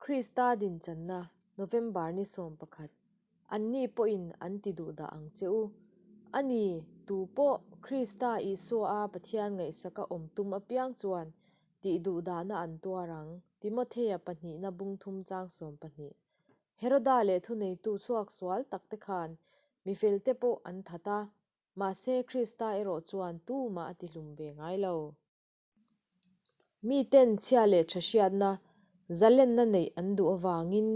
Krista dinchanna, November ni 11, Anni pawhin an ti duh dah ang che u. A ni, tu pawh Krista Isua-a Pathian ngaihsaka awm tum apiang chuan tih duh dahna an tuar ang, Timothea pahnihna bung thum chang 12. Heroda leh thuneitu chhuak sual takte khan mi felte pawh an that a, mahse Krista erawh chuan tumah a tihlum ve ngai lo. Miten chhia leh tha hriatna, zalenna neih an duh avangin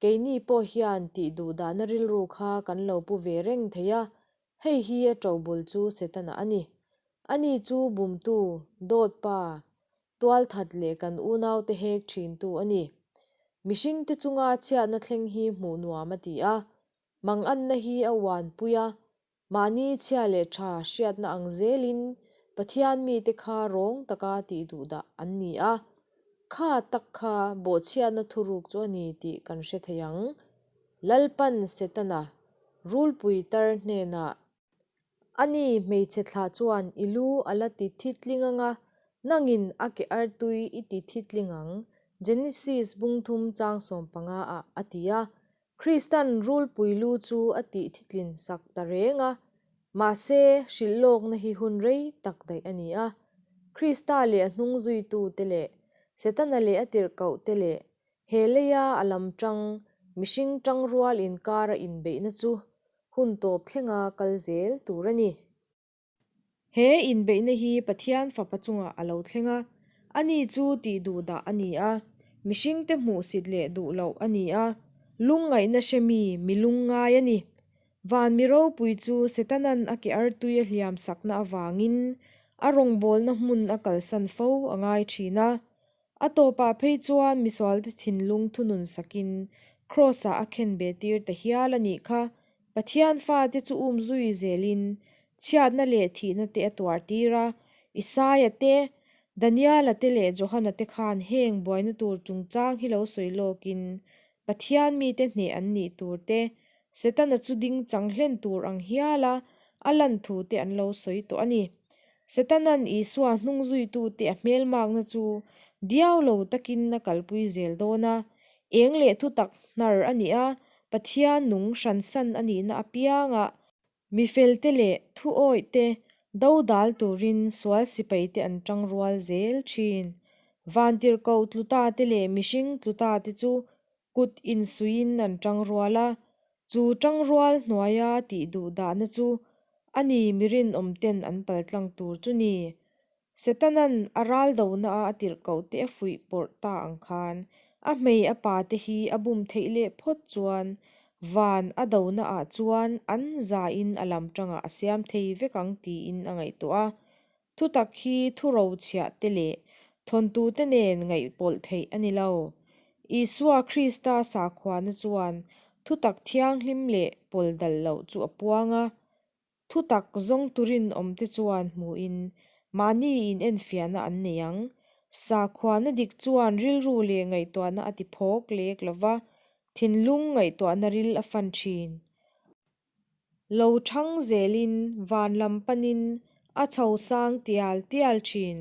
keini pawh hian tih duh dahna rilru kha kan lo pu ve reng thei a, hei hi a ṭobul chu Setana a ni. Ani chu bumtu, dawtpa, tualthat leh kan unaute hek ṭhintu a ni. Mihringte chunga chhiatna thleng hi hmuh nuam a ti a, manganna hi a uanpui a, Mahni chhia leh tha hriatna ang zelin Pathian mite kha rawng taka tih duh dah an ni a, kha tak kha bawhchhiatna thuruk chu a ni tih kan hre thei ang. Lalpan Setana, rulpui tar hnenah, Ani hmeichhe thlah chuan i lu a la ti thi tling anga, nangin a ke artui i ti thi tling ang, Genesis bung thum chang 15 ah a ti a. Kristan rulpui lu chu a tih thitlin sak ta reng a, mahse hrilh lawkna hi hun rei tak daih a ni a. Krista leh a hnung zuitute leh Setana leh a tirhkohte leh he leia a lam tang mihring tangrual inkara inbeihna chu hun tawp thlenga kal zel tur a ni. He inbeihna hi Pathian Fapa chungah a lo thleng a, ani chu tih duh dah a ni a, mihringte hmuhsit leh duh loh a ni a, lungngaihna hre mi, mi lungngai a ni. Van mi ropui chu Setanan a ke artui a hliam sakna avangin a rawngbawlna hmun a kalsan fo a ngai thin a, A tawpah phei chuan misualte thinlung thunun sakin Kraws-ah a khen be tir ta hial a nih kha. Pathian fate chu um zui zelin chhiatna leh thihna te a tuar tir a. Isaia te, Daniela te leh Johana te khan heng buaina tur chungchang hi lo sawi lawkin Pathian mite hneh an nih tur te, Setana chu ding chang hlen tur ang hiala a lan thu te an lo sawi tawh a ni. Setanan Isua hnung zuitute a hmelmakna chu diau lo takin a kalpui zel dawn a, eng leh thutak hnar a nih a, Pathian nung hransan a nihna apiangah Mi felte leh thuawih te dodal turin sual sipai te an tang rual zel thin. Vantirhkoh tluta te leh mihring tluta te chu kut insuiin an tang rual a, chu tang rual hnuaia tih duh dahna chu a ni mi rinawm ten an paltlang tur chu ni. Setanan a ral dona a tirhkoh te a fuih pawrh ta ang khan a hmei a pa te hi a bum theih leh phawt chuan van a dona ah chuan an zain a lam tangah a siam thei vek ang tiin a ngaihtuah a. Thutak hi thu rochhiah te leh thawntu te nen ngaihpawlh theih a ni lo. Isua Krista sakhuana chuan thutak thianghlim leh pawldal loh chu a puang a. Thutak zawng turin awmte chuan hmuhin mahni in enfiahna an nei ang. Sakhuana dik chuan rilru leh ngaihtuahna a ti phawk lek lo va, thinlung ngaihtuahna ril a fan thin. Lo thang zelin van lam panin a chho sang tial tial thin.